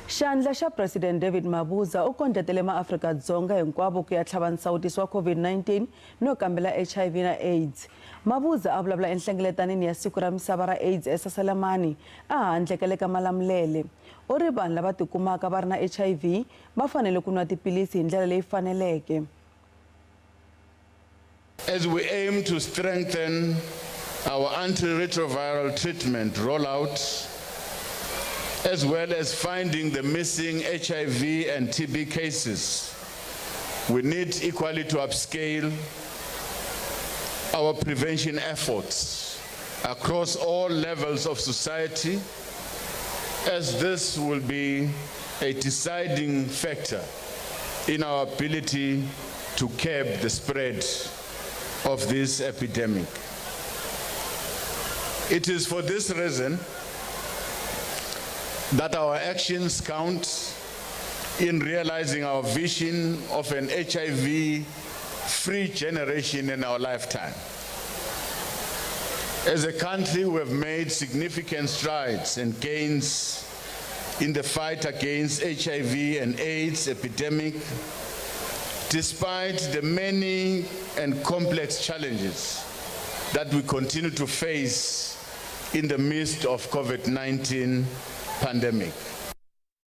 Xandla xa President David Mabuza u kondletele maAfrika-Dzonga hinkwavo ku ya tlhava nsawutiso wa COVID-19 no kambela HIV na AIDS. Mabuza a vulavula enhlengeletanini ya Siku ra Misava ra AIDS eSaselamani, ehandle ka le ka Malamulele. U ri vanhu lava tikumaka va ri na HIV va fanele ku nwa tipilisi hi ndlela leyi faneleke. As we aim to strengthen our antiretroviral treatment rollout, as well as finding the missing HIV and TB cases, we need equally to upscale our prevention efforts across all levels of society, as this will be a deciding factor in our ability to curb the spread of this epidemic. It is for this reason that our actions count in realizing our vision of an HIV free generation in our lifetime. As a country, we have made significant strides and gains in the fight against HIV and AIDS epidemic, despite the many and complex challenges that we continue to face in the midst of COVID-19 pandemic.